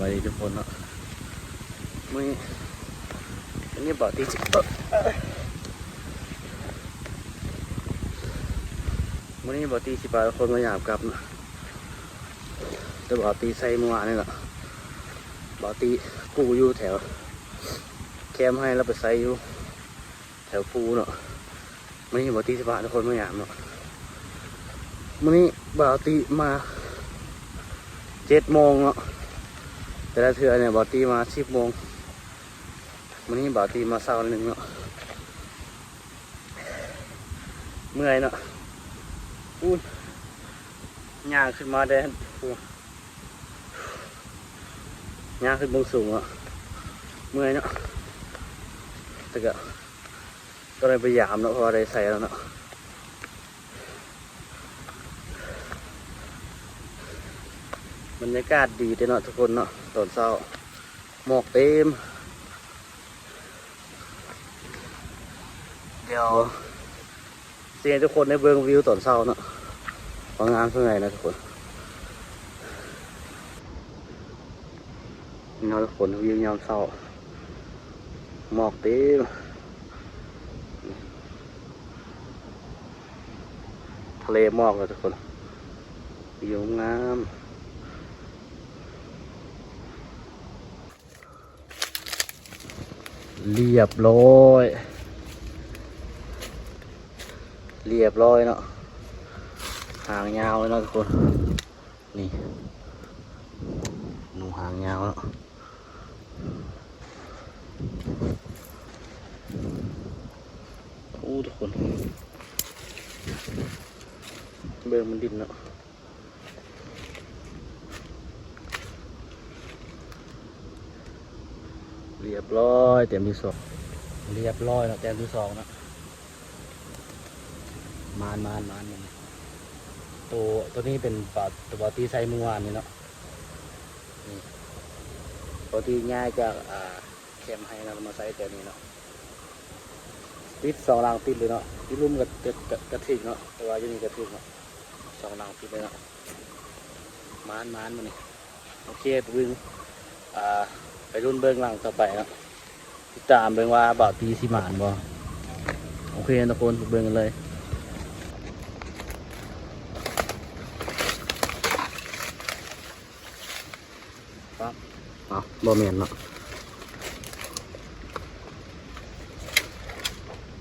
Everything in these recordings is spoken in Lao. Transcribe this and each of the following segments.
ສະບາຍດີທຸກຄົນເນາະ ມື້ນີ້ ມື້ນີ້ບ່າວຕີຊິ ເອີ ມື້ນີ້ບ່າວຕີຊິພາທຸກຄົນມາຢາມກັບເນາະ ແຕ່ບ່າວຕີໃສ່ມື້ວານນີ້ລະ ບ່າວຕີກູ້ຢູ່ແຖວແຄມໄຮ່ ລາວໄປໃສ່ຢູ່ແຖວພູເນາະ. ມື້ນີ້ບ່າວຕີຊິພາທຸກຄົນມາຢາມເນາະ ມື້ນີ້ບ່າວຕີມາເຈັດໂມງເນາະ ແຕ່ລະເທື່ອນີ້ບ່າວຕີມາສິບໂມງ ມື້ນີ້ບ່າວຕີມາເຊົ້າໜຶ່ງເນາະ ເມື່ອຍເນາະ ອູ້ນ ຍ່າງຂຶ້ນມາແດ່ ປູ້ນ ຍ່າງຂຶ້ນເບື້ອງສູງເນາະ ເມື່ອຍເນາະ ແຕ່ກະ ກໍໄດ້ໄປຢາມເນາະ ເພາະວ່າໄດ້ໃສ່ແລ້ວເນາະ ບັນຍາກາດດີເດ້ເນາະທຸກຄົນເນາະ ຕອນເຊົ້າ ໝອກເຕັມ ດຽວຊິໃຫ້ທຸກຄົນໄດ້ເບິ່ງວິວຕອນເຊົ້າເນາະ ວ່າງາມສ່ຳໃດເນາະທຸກຄົນ ນີ້ເນາະທຸກຄົນ ວິວຍາມເຊົ້າ ໝອກເຕັມ ທະເລໝອກເນາະທຸກຄົນ ວິວງາມ ລຽບຮ້ອຍ ລຽບຮ້ອຍເນາະ ຫາງຍາວເລີຍເນາະທຸກຄົນ ນີ້ ໜູຫາງຍາວເນາະ ໂອ້ ທຸກຄົນ ເບິ່ງມັນດິ້ນເນາະ ລຽບຮ້ອຍ ແຕ້ມທີສອງ ລຽບຮ້ອຍເນາະ ແຕ້ມທີສອງເນາະ ມານ ມານ ມານ ໂຕ ໂຕນີ້ເປັນປາ ໂຕປາຕີໃສ່ມື້ວານນີ້ເນາະ ນີ້ ປາຕີຍ້າຍຈາກ ອ່າ ແຄມໄຮ່ເນາະ ມາໃສ່ແຖວນີ້ເນາະ ຕິດສອງຫຼັງຕິດເລີຍເນາະ ຢູ່ລຸ່ມກະ ກະ ກະ ກະຖືກເນາະ ແຕ່ວ່າຢູ່ນີ້ກະຖືກເນາະ ສອງຫຼັງຕິດເລີຍເນາະ ມານ ມານມື້ນີ້ ໂອເຄ ໄປເບິ່ງ ອ່າ ໄປລຸ້ນເບິ່ງຫຼັງຕໍ່ໄປເນາະ ຕິດຕາມເບິ່ງວ່າບ່າວຕີຊິໝານບໍ່ ໂອເຄທຸກຄົນ ໄປເບິ່ງກັນເລີຍ ປັບ ເອົ້າ ບໍ່ແມ່ນເນາະ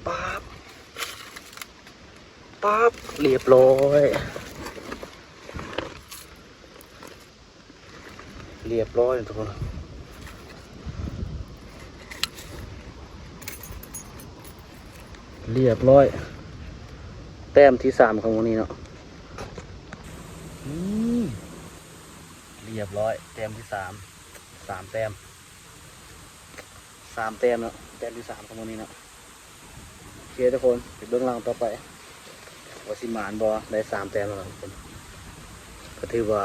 ປັບ ປັບ ລຽບຮ້ອຍ ລຽບຮ້ອຍທຸກຄົນ ລຽບຮ້ອຍ ແຕ້ມທີສາມຂອງມື້ນີ້ເນາະ ອືມ ລຽບຮ້ອຍ ແຕ້ມທີສາມ ສາມແຕ້ມ ສາມແຕ້ມເນາະ ແຕ້ມທີສາມຂອງມື້ນີ້ເນາະ ໂອເຄທຸກຄົນ ໄປເບິ່ງຫຼັງຕໍ່ໄປ ວ່າຊິໝານບໍ່ ໄດ້ສາມແຕ້ມແລ້ວທຸກຄົນ ກໍຖືວ່າ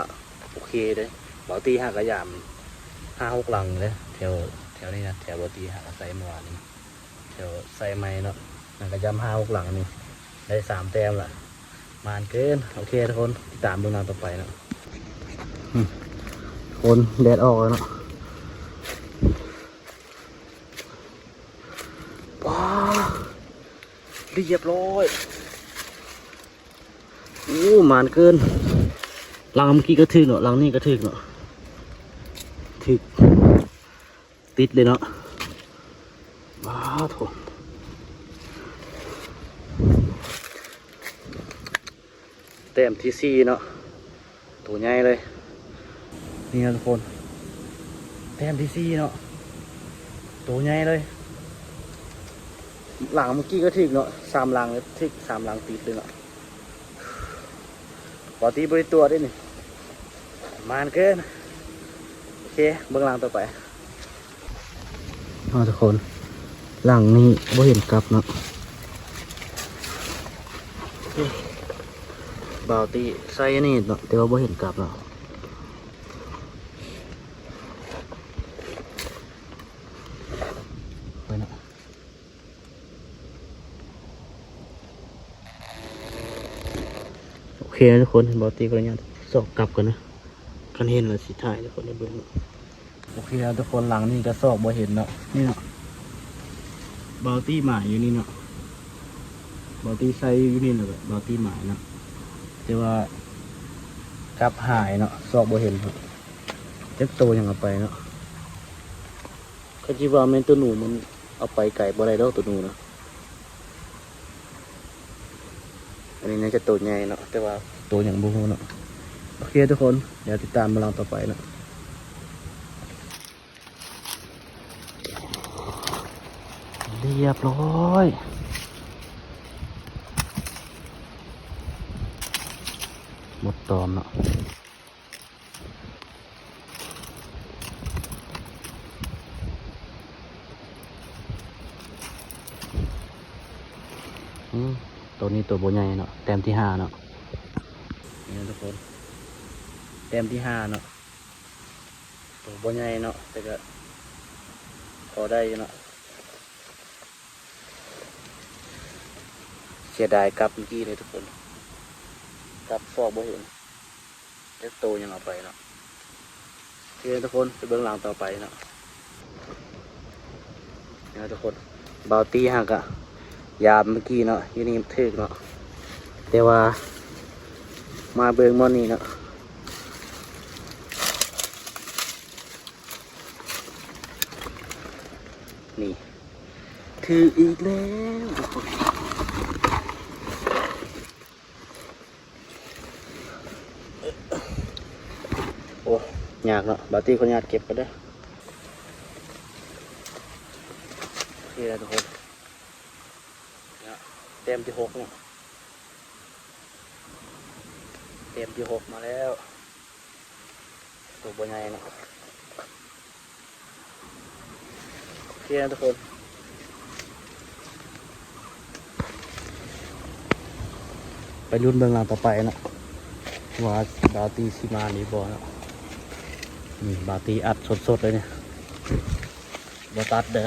ໂອເຄເດ້ ບ່າວຕີຫາກະຢາມຫ້າຫົກຫຼັງເດ້ ແຖວ ແຖວນີ້ນະ ແຖວບ່າວຕີຫາກະໃສ່ມື້ວານນີ້ ແຖວໃສ່ໃໝ່ເນາະ ຫາກະຢາມຫ້າຫົກຫຼັງນີ້ ໄດ້ສາມແຕ້ມລະ ໝານເກີນ ໂອເຄທຸກຄົນ ຕິດຕາມເບິ່ງຫຼັງຕໍ່ໄປເນາະ ອືມ ຄົນ ແດດອອກແລ້ວເນາະ ປາ ລຽບຮ້ອຍ ໂອ້ ໝານເກີນ ຫຼັງເມື່ອກີ້ກໍຖືກເນາະ ຫຼັງນີ້ກໍຖືກເນາະ ຖືກ ຕິດເລີຍເນາະ ປາໂທ້ ແຕ້ມທີສີ່ເນາະ ໂຕໃຫຍ່ເລີຍ ນີ້ເນາະທຸກຄົນ ແຕ້ມທີສີ່ເນາະ ໂຕໃຫຍ່ເລີຍ ຫຼັງເມື່ອກີ້ກໍຖືກເນາະ ສາມຫຼັງຖືກ ສາມຫຼັງຕິດເລີຍເນາະ ປກະຕິບໍ່ໄດ້ຕົວະເດ້ນີ້ ໝານເກີນ ໂອເຄ ເບິ່ງຫຼັງຕໍ່ໄປ. ເອົາທຸກຄົນ ຫຼັງນີ້ບໍ່ເຫັນກັບເນາະ ບ່າວຕີໃສ່ອັນນີ້ເນາະ ແຕ່ວ່າບໍ່ເຫັນກັບເນາະ ໄປເນາະ ໂອເຄນະທຸກຄົນ ບ່າວຕີຂໍອະນຸຍາດສ່ອງກັບກ່ອນນະ ຄັນເຫັນແລ້ວຊິຖ່າຍໃຫ້ທຸກຄົນໄດ້ເບິ່ງເນາະ. ໂອເຄທຸກຄົນ ຫຼັງນີ້ກໍຊອກບໍ່ເຫັນເນາະ. ນີ້ເນາະ ບ່າວຕີໝາຍຢູ່ນີ້ເນາະ, ບ່າວຕີໃສ່ຢູ່ນີ້ ແລ້ວກໍບ່າວຕີໝາຍເນາະ, ແຕ່ວ່າກັບຫາຍເນາະ, ຊອກບໍ່ເຫັນເນາະ. ຈັກໂຕຫຍັງເອົາໄປເນາະ. ຄັນຊິວ່າແມ່ນໂຕໜູ ມັນເອົາໄປໄກບໍ່ໄດ້ດອກ ໂຕໜູນະ. ອັນນີ້ໜ້າຈະໂຕໃຫຍ່ເນາະ, ແຕ່ວ່າໂຕຫຍັງບໍ່ຮູ້ເນາະ. ໂອເຄທຸກຄົນ ດຽວຕິດຕາມເບິ່ງຫຼັງຕໍ່ໄປເນາະ. ລຽບຮ້ອຍ ໝົດຕອມເນາະ. ອືມ ໂຕນີ້ໂຕບໍ່ໃຫຍ່ເນາະ, ແຕ້ມທີຫ້າເນາະ. ນີ້ທຸກຄົນ ແຕ້ມທີຫ້າເນາະ, ໂຕບໍ່ໃຫຍ່ເນາະ ແຕ່ກໍພໍໄດ້ຢູ່ເນາະ. ເສຍດາຍກັບເມື່ອກີ້ເລີຍທຸກຄົນ, ກັບຊອກບໍ່ເຫັນ. ຈັກໂຕຫຍັງເອົາໄປເນາະ. ໂອເຄທຸກຄົນ ໄປເບິ່ງຫຼັງຕໍ່ໄປເນາະ. ນີ້ທຸກຄົນ ບ່າວຕີຫາກະຢາມເມື່ອກີ້ເນາະ, ຢູ່ນີ້ຖືກເນາະ, ແຕ່ວ່າມາເບິ່ງບ່ອນນີ້ເນາະ. ນີ້ ຖືກອີກແລ້ວທຸກຄົນ. ໂອ້ ຍາກເນາະ, ບ່າວຕີຂໍອະນຸຍາດເກັບກ່ອນເດີ. ໂອເຄແລ້ວທຸກຄົນ ເນາະ ແຕ້ມທີຫົກເນາະ, ແຕ້ມທີຫົກມາແລ້ວ. ໂຕບໍ່ໃຫຍ່ເນາະ. ໂອເຄນະທຸກຄົນ ໄປລຸ້ນເບິ່ງຫຼັງຕໍ່ໄປເນາະ ວ່າບ່າວຕີຊິມານີ້ບໍ່ເນາະ. ນີ້ບ່າວຕີອັດສົດໆເລີຍນີ້ ບໍ່ຕັດເດີ.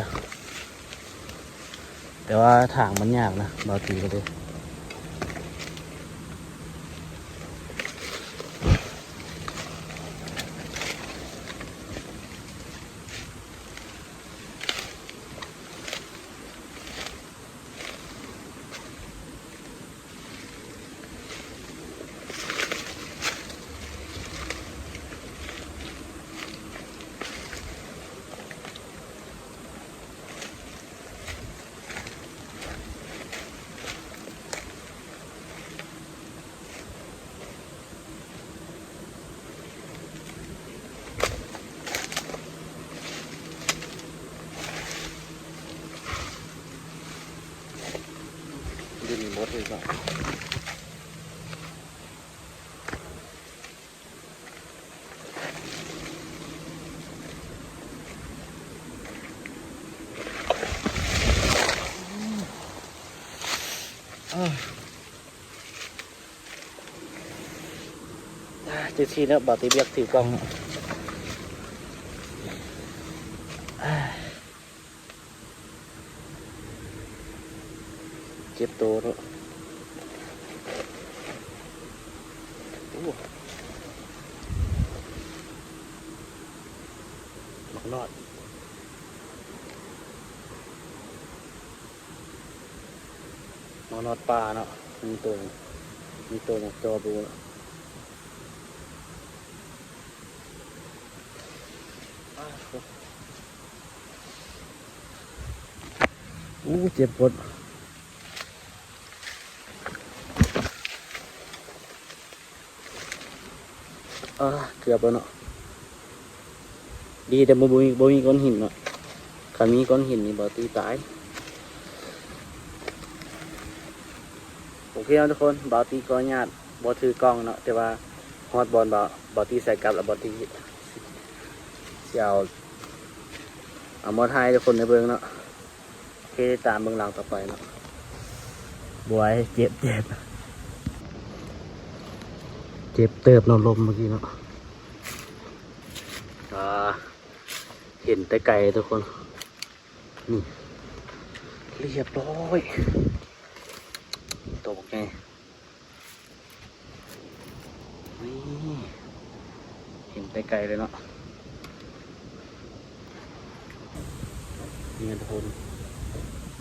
ແຕ່ວ່າທາງມັນຍາກນະ ບ່າວຕີກໍເລີຍ. ດຽວນີ້ບໍ່ຖືກເນາະ. ຈັງຊີ້ແຫຼະ ບ່າວຕີບໍ່ຢາກຖືກ້ອງ. ເຈັບໂຕເນາະ. ໂອ້ ໝາກນອດ ໝາກນອດປ່າເນາະ. ມີໂຕ ມີໂຕຫຍັງຈ່ອບໍ່ຮູ້ເນາະ. ໂອ້ ເຈັບໂພດ. ອາ ເກືອບແລ້ວເນາະ. ດີແຕ່ບໍ່ ບໍ່ມີ ບໍ່ມີກ້ອນຫີນເນາະ. ຄັນມີກ້ອນຫີນນີ້ບ່າວຕີຕາຍ. ໂອເຄເນາະທຸກຄົນ ບ່າວຕີຂໍອະນຸຍາດບໍ່ຖືກ້ອງເນາະ ແຕ່ວ່າຮອດບ່ອນບ່າວ ບ່າວຕີໃສ່ກັບແລ້ວ ບ່າວຕີຊິເອົາ ເອົາມາຖ່າຍໃຫ້ທຸກຄົນໄດ້ເບິ່ງເນາະ. ໂອເຄ ຕາມເບິ່ງຫຼັງຕໍ່ໄປເນາະ. ບວຍ ເຈັບ ເຈັບ ເຈັບເຕີບເນາະ ລົ້ມເມື່ອກີ້ເນາະ. ອາ ເຫັນແຕ່ໄກທຸກຄົນ. ນີ້ ລຽບຮ້ອຍ ໂຕບັກໃຫຍ່. ນີ້ ເຫັນແຕ່ໄກເລີຍເນາະ. ນີ້ທຸກຄົນ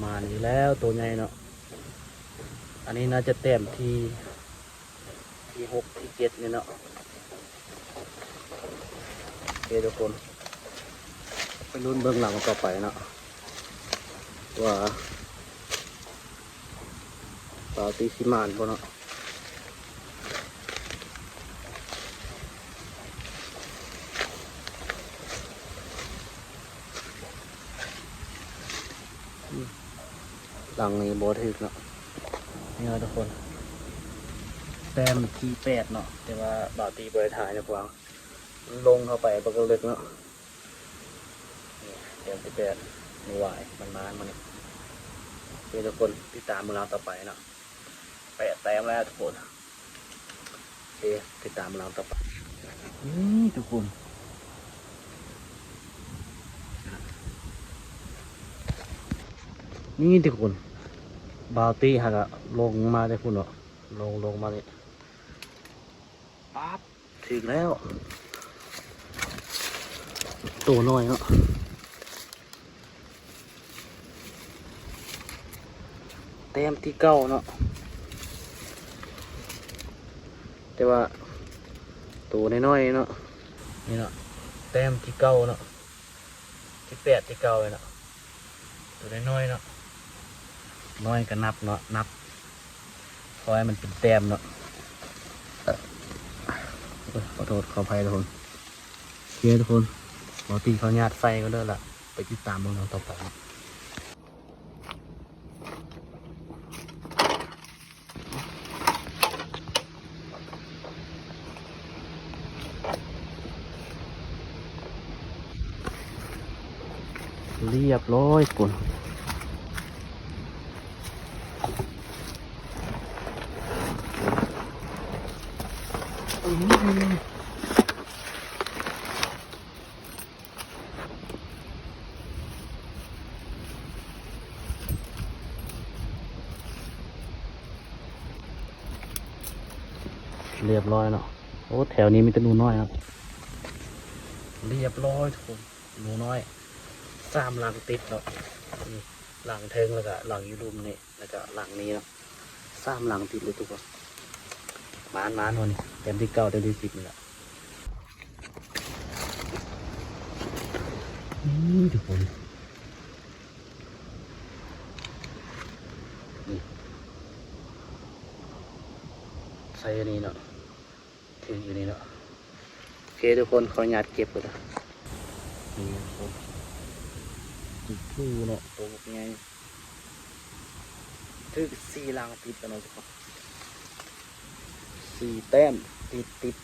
ມານີ້ແລ້ວ ໂຕໃຫຍ່ເນາະ. ອັນນີ້ໜ້າຈະແຕ້ມທີ ທີຫົກ ທີເຈັດນີ້ເນາະ. ໂອເຄທຸກຄົນ ໄປລຸ້ນເບິ່ງຫຼັງຕໍ່ໄປເນາະ ວ່າ ປາວຕີຊິໝານບໍ່ເນາະ. ຫຼັງນີ້ບໍ່ຖືກເນາະ. ນີ້ເນາະທຸກຄົນ ແຕ້ມທີແປດເນາະ ແຕ່ວ່າບ່າວຕີບໍ່ໄດ້ຖ່າຍເນາະ ເພາະວ່າມັນລົງເຂົ້າໄປບໍ່ເລິກເນາະ. ນີ້ແຕ້ມທີແປດ ນີ້ຫວາຍ ມັນມາ ມັນນີ້. ໂອເຄທຸກຄົນ ຕິດຕາມເບິ່ງຫຼັງຕໍ່ໄປເນາະ. ແປດແຕ້ມແລ້ວທຸກຄົນ. ໂອເຄ ຕິດຕາມຫຼັງຕໍ່ໄປ. ນີ້ທຸກຄົນ ນີ້ທຸກຄົນ ບ່າວຕີຫາກະລົງມາແຕ່ພຸ້ນເນາະ. ລົງ ລົງມານີ້ ປັບ ຖືກແລ້ວ ໂຕນ້ອຍເນາະ. ແຕ້ມທີເກົ້າເນາະ ແຕ່ວ່າໂຕນ້ອຍໆເນາະ. ນີ້ເນາະ ແຕ້ມທີເກົ້າເນາະ ທີແປດ ທີເກົ້າເນາະ. ໂຕນ້ອຍໆເນາະ ນ້ອຍກໍນັບເນາະ ນັບ ຂໍໃຫ້ມັນເປັນແຕ້ມເນາະ. ເອີ ໂອ້ຍ ຂໍໂທດຂໍອະໄພທຸກຄົນ. ໂອເຄທຸກຄົນ ບ່າວຕີຂໍອະນຸຍາດໃສ່ກ່ອນເດີລະ ໄປຕິດຕາມເບິ່ງຕອນຕໍ່ໄປເນາະ. ລຽບຮ້ອຍຄົນ. ລຽບຮ້ອຍເນາະ. ໂອ້ ແຖວນີ້ມີແຕ່ໜູນ້ອຍເນາະ. ລຽບຮ້ອຍທຸກຄົນ ໜູນ້ອຍ ສາມຫຼັງຕິດເນາະ. ນີ້ຫຼັງເທິງ ແລ້ວກະຫຼັງຢູ່ລຸ່ມນີ້ ແລ້ວກະຫຼັງນີ້ເນາະ ສາມຫຼັງຕິດເລີຍທຸກຄົນ. ໝານໆ ໂຫ ນີ້ແຕ້ມທີເກົ້າ ແຕ້ມທີສິບນີ້ລະ. ນີ້ທຸກຄົນ ນີ້ ໃສ່ອັນນີ້ເນາະ ຖືກຢູ່ນີ້ເນາະ. ໂອເຄທຸກຄົນ ຂໍອະນຸຍາດເກັບກ່ອນເດີ. ນີ້ທຸກຄົນ ຖືກຜູ້ເນາະ ໂຕບັກໃຫຍ່. ຖືກສີ່ຫຼັງຕິດແລ້ວເນາະທຸກຄົນ ສີ່ແຕ້ມຕິດໆ.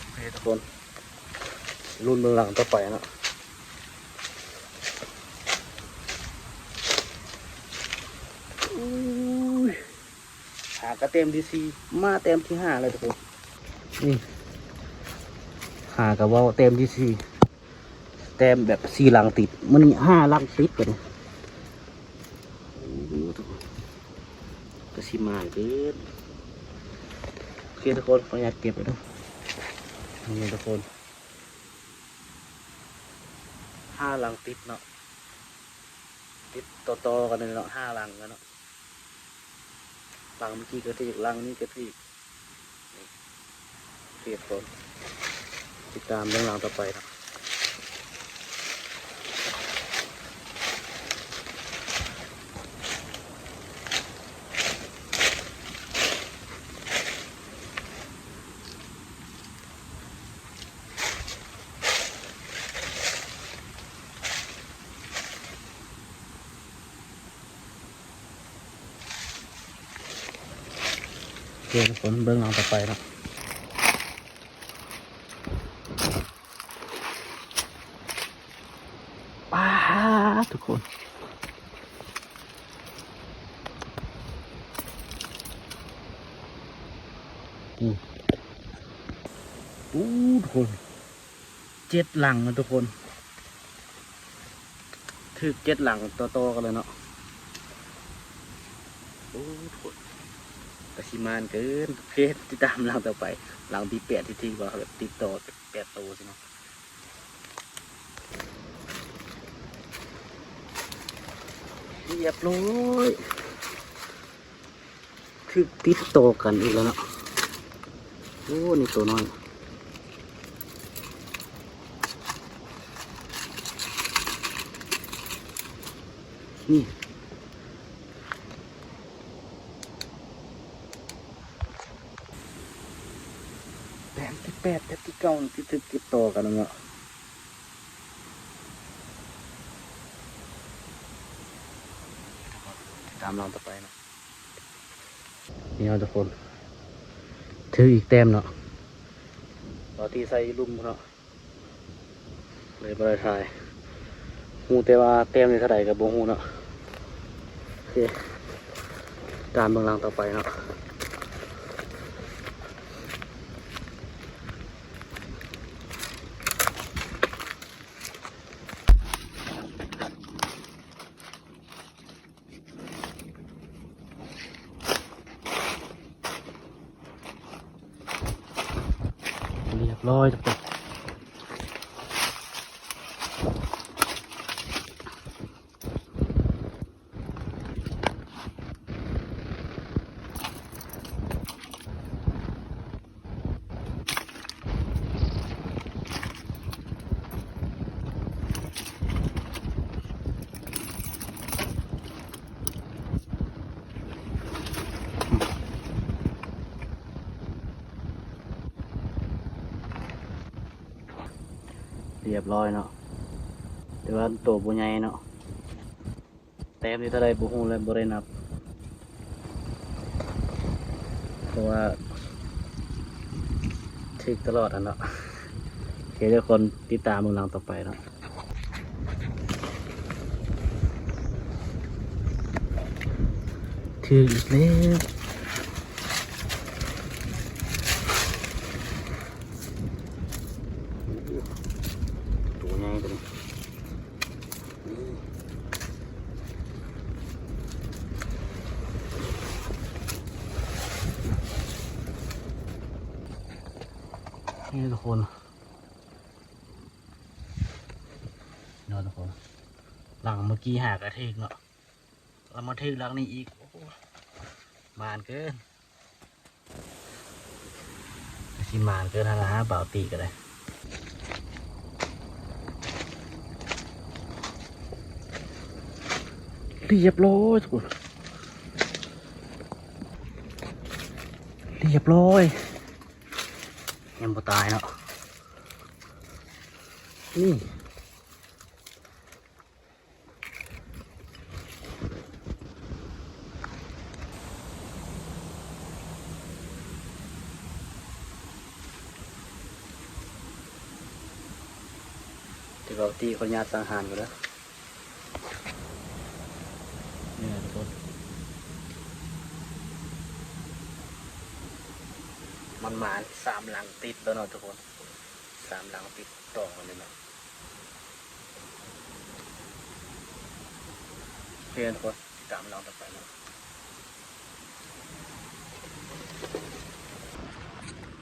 ໂອເຄທຸກຄົນ ລຸ້ນເບິ່ງຫຼັງຕໍ່ໄປເນາະ. ອຸ້ຍ ຫາກະແຕ້ມທີສີ່ ມາແຕ້ມທີຫ້າແລ້ວທຸກຄົນ. ນີ້ ຫາກະເວົ້າແຕ້ມທີສີ່ ແຕ້ມແບບສີ່ຫຼັງຕິດ ມື້ນີ້ຫ້າຫຼັງຕິດບັດນີ້. ໂອ້ ກະຊິໝານເກີນ. ໂອເຄທຸກຄົນ ຂໍອະນຸຍາດເກັບໄວ້ເດີ. ນີ້ທຸກຄົນ ຫ້າຫຼັງຕິດເນາະ ຕິດຕໍ່ໆກັນເລີຍເນາະ ຫ້າຫຼັງແລ້ວເນາະ. ຫຼັງເມື່ອກີ້ກະຖືກ ຫຼັງນີ້ກະຖືກ. ນີ້ ໂອເຄທຸກຄົນ ຕິດຕາມເບິ່ງຫຼັງຕໍ່ໄປເນາະ. ໂອເຄທຸກຄົນ ເບິ່ງຫຼັງຕໍ່ໄປເນາະ. ປາດ ທຸກຄົນ ອືມ ໂອ້ ທຸກຄົນ ເຈັດຫຼັງນະທຸກຄົນ ຖືກເຈັດຫຼັງຕໍ່ໆກັນເລີຍເນາະ. ໂອ້ ທຸກຄົນ ກະຊິໝານເກີນ. ໂອເຄ ຕິດຕາມຫຼັງຕໍ່ໄປ, ຫຼັງທີແປດ ທີ່ຖືກວ່າແບບຕິດຕໍ່ແປດໂຕຊີ້ເນາະ. ຮຽບຮ້ອຍ. ຖືກຕິດຕໍ່ກັນອີກແລ້ວເນາະ. ໂອ້ ນີ້ໂຕນ້ອຍ. ນີ້ ແຕ້ມທີແປດ ແຕ້ມທີເກົ້າ ທີ່ຖືກຕິດຕໍ່ກັນເນາະ. ຕາມຫຼັງຕໍ່ໄປເນາະ. ນີ້ເນາະທຸກຄົນ ຖືກອີກແຕ້ມເນາະ. ຕອນທີ່ໃສ່ລຸ່ມເນາະ ເລີຍບໍ່ໄດ້ຖ່າຍ. ຮູ້ແຕ່ວ່າແຕ້ມນີ້ເທົ່າໃດກໍບໍ່ຮູ້ເນາະ. ໂອເຄ ຕາມເບິ່ງຫຼັງຕໍ່ໄປເນາະ. ຮຽບຮ້ອຍທຸກຄົນ. ຮຽບຮ້ອຍເນາະ ແຕ່ວ່າໂຕບໍ່ໃຫຍ່ເນາະ. ແຕ້ມນີ້ເທົ່າໃດບໍ່ຮູ້ ແລະ ບໍ່ໄດ້ນັບ ເພາະວ່າຖືກຕະຫຼອດຫັ້ນເນາະ. ໂອເຄ ທຸກຄົນ ຕິດຕາມເບິ່ງຫຼັງຕໍ່ໄປເນາະ. ຖືກອີກແລ້ວ. ໂຕໃຫຍ່ຕົວນີ້. ນີ້ທຸກຄົນ ເນາະທຸກຄົນ ຫຼັງເມື່ອກີ້ຫາກະຖືກເນາະ ແລ້ວມາຖືກຫຼັງນີ້ອີກ. ໂອ້ໂຫ ໝານເກີນ. ຊິໝານເກີນຫັ້ນລະ ບ່າວຕີກໍໄດ້. ຮຽບຮ້ອຍທຸກຄົນ ຮຽບຮ້ອຍ. ຍັງບໍ່ຕາຍເນາະ ນີ້. ທີ່ເວົ້າຕີຂໍອະນຸຍາດສັງຫານກ່ອນເດີ ນີ້ທຸກຄົນ ມັນມາສາມຫຼັງຕິດແລ້ວເນາະທຸກຄົນ ສາມຫຼັງຕິດຕໍ່ກັນເລີຍເນາະ. ໂອເຄທຸກຄົນ ຕິດຕາມເຮົາຕໍ່ໄປເນາະ.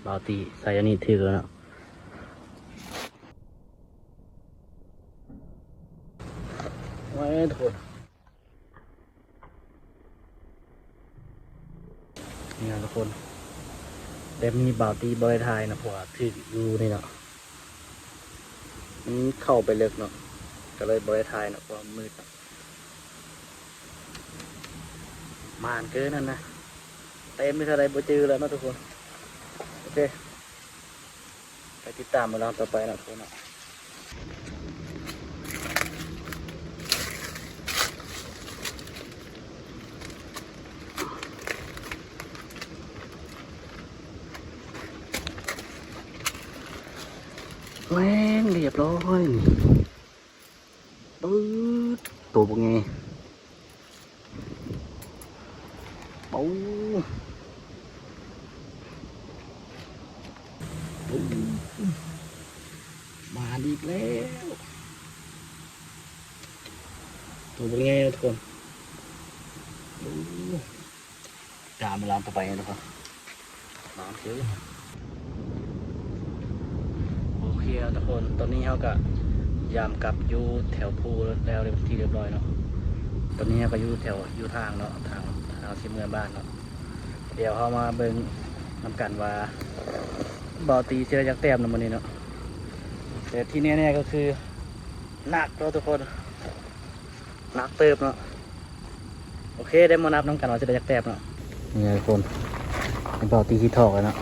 ບ່າວຕີໃສ່ອັນນີ້ຖືກແລ້ວເນາະ. ໂອ້ຍທຸກຄົນ ນີ້ເນາະທຸກຄົນ ແບບນີ້ບ່າວຕີບໍ່ໄດ້ຖ່າຍເນາະ ເພາະວ່າຖືກຢູ່ນີ້ເນາະ ມັນເຂົ້າໄປເລິກເນາະ ກໍເລີຍບໍ່ໄດ້ຖ່າຍເນາະ ເພາະວ່າມືດເນາະ. ໝານເກີນຫັ້ນນະ ເຕັມຢູ່ເທົ່າໃດບໍ່ຈື່ແລ້ວເນາະທຸກຄົນ. ໂອເຄ ໄປຕິດຕາມເບິ່ງຫຼັງຕໍ່ໄປເນາະທຸກຄົນເນາະ. ແມ່ນ ຮຽບຮ້ອຍ ປຶດ ໂຕບັກໃຫຍ່. ໂອ້ ໂອ້ ມາອີກແລ້ວ ໂຕບັກໃຫຍ່ເນາະທຸກຄົນ. ໂອ້ ຕາມເວລາຕໍ່ໄປເນາະ ມາຄື ໂອເຄເນາະທຸກຄົນ ຕອນນີ້ເຮົາກະຢາມກັບຢູ່ແຖວພູແລ້ວເປັນທີ່ຮຽບຮ້ອຍເນາະ. ຕອນນີ້ເຮົາກະຢູ່ແຖວ ຢູ່ທາງເນາະ ທາງ ທາງຊິເມືອບ້ານເນາະ. ດຽວເຮົາມາເບິ່ງນຳກັນວ່າບ່າວຕີຊິໄດ້ຈັກແຕ້ມເນາະມື້ນີ້ເນາະ. ແຕ່ທີ່ແນ່ໆກະຄືໜັກເນາະທຸກຄົນ ໜັກເຕີບເນາະ. ໂອເຄ ດຽວມານັບນຳກັນວ່າຊິໄດ້ຈັກແຕ້ມເນາະ. ນີ້ທຸກຄົນ ໃຫ້ບ່າວຕີຊິຖອກແລ້ວເນາະ.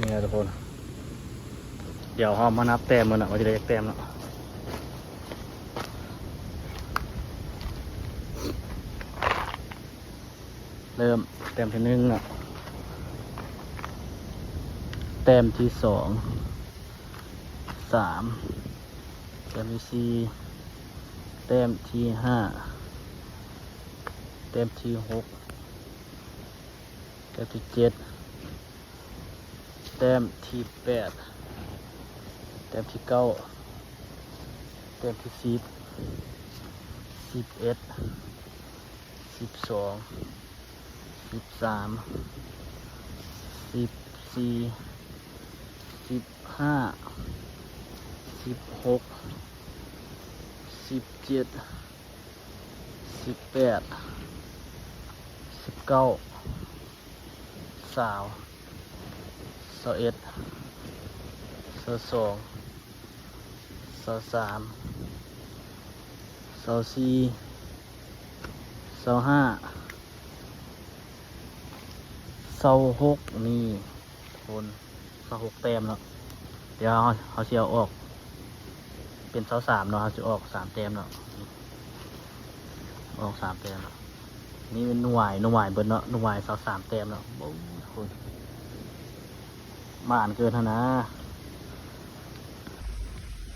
ນີ້ທຸກຄົນ ດຽວເຮົາມານັບແຕ້ມເບິ່ງເນາະ ວ່າຊິໄດ້ຈັກແຕ້ມເນາະ. ເລີ່ມແຕ້ມທີໜຶ່ງເນາະ ແຕ້ມທີສອງ ສາມ ແຕ້ມທີສີ່ ແຕ້ມທີຫ້າ ແຕ້ມທີຫົກ ແຕ້ມທີເຈັດ ແຕ້ມທີແປດ ແຕ້ມທີເກົ້າ ແຕ້ມທີສິບ ສິບເອັດ ສິບສອງ ສິບສາມ ສິບສີ່ ສິບຫ້າ ສິບຫົກ ສິບເຈັດ ສິບແປດ ສິບເກົ້າ ຊາວ ຊາວເອັດ ຊາວສອງ ຊາວສາມ ຊາວສີ່ ຊາວຫ້າ ຊາວຫົກ ນີ້ທຸກຄົນ ຊາວຫົກແຕ້ມເນາະ. ດຽວເຮົາ ເຮົາຊິເອົາອອກເປັນຊາວສາມເນາະ ເຮົາຊິອອກສາມແຕ້ມເນາະ ອອກສາມແຕ້ມເນາະ. ນີ້ແມ່ນໜ່ວຍ ໜ່ວຍເບິດເນາະ ໜ່ວຍຊາວສາມແຕ້ມເນາະ. ໂອ້ຍ ທຸກຄົນ ໝານເກີນຫັ້ນນາ.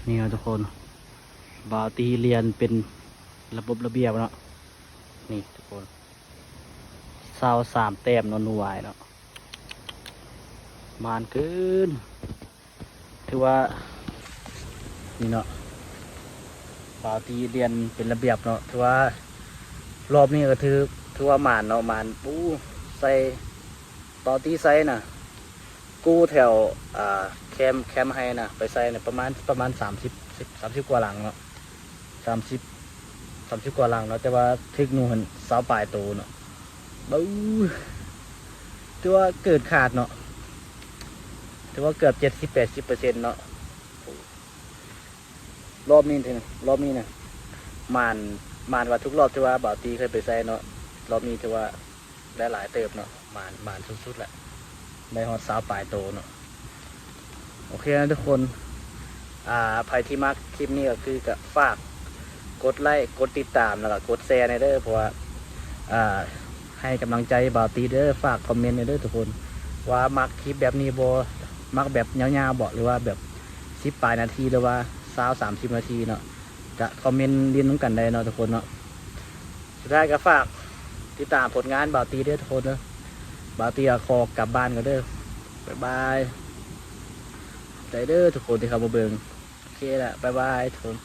ນີ້ເນາະທຸກຄົນ ບ່າວຕີລຽນເປັນລະບົບລະບຽບເນາະ. ນີ້ທຸກຄົນ ຊາວສາມແຕ້ມເນາະ ໜ່ວຍເນາະ ໝານເກີນ. ຖືວ່າ ນີ້ເນາະ ບ່າວຕີລຽນເປັນລະບຽບເນາະ. ຖືວ່າລອບນີ້ກະຖື ຖືວ່າໝານເນາະ ໝານ. ປູ້ ໃສ່ ບ່າວຕີໃສ່ນະ ກູ້ແຖວ ອ່າ ແຄມ ແຄມໄຮ່ນະ ໄປໃສ່ນະ ປະມານ ປະມານສາມສິບ ສິບ ສາມສິບກວ່າຫຼັງເນາະ ສາມສິບ ສາມສິບກວ່າຫຼັງເນາະ ແຕ່ວ່າຖືກໜູຫັ້ນຊາວປາຍໂຕເນາະ. ບຶ້ ຖືວ່າເກີນຄາດເນາະ ຖືວ່າເກືອບເຈັດສິບແປດສິບເປີເຊັນເນາະ. ລອບນີ້ ລອບນີ້ນະ ໝານ ໝານກວ່າທຸກລອບທີ່ວ່າບ່າວຕີເຄີຍໄປໃສ່ເນາະ. ລອບນີ້ຖືວ່າ ໄດ້ຫຼາຍເຕີບເນາະ ໝານ ໝານສຸດໆແຫຼະ ໄດ້ຮອດຊາວປາຍໂຕເນາະ. ໂອເຄນະທຸກຄົນ ອ່າ ໃຜທີ່ມັກຄລິບນີ້ກະຄືກະຝາກກົດໄລ ກົດຕິດຕາມ ແລ້ວກະກົດແຊແດ່ເດີ ເພາະວ່າ ອ່າ ໃຫ້ກຳລັງໃຈບ່າວຕີເດີ. ຝາກຄອມເມັນແດ່ເດີທຸກຄົນ ວ່າມັກຄລິບແບບນີ້ບໍ່ ມັກແບບຍາວໆບໍ່ ຫຼືວ່າແບບສິບປາຍນາທີ ຫຼືວ່າຊາວ ສາມສິບນາທີເນາະ. ກະຄອມເມັນຫຼິ້ນນຳກັນໄດ້ເນາະທຸກຄົນເນາະ. ສຸດທ້າຍກະຝາກຕິດຕາມຜົນງານບ່າວຕີເດີທຸກຄົນເດີ. ບ່າວຕີກະຂໍກັບບ້ານກ່ອນເດີ ບາຍບາຍ. ຂອບໃຈເດີທຸກຄົນທີ່ເຂົ້າມາເບິ່ງ. ໂອເຄລະ ບາຍບາຍທຸກຄົນ.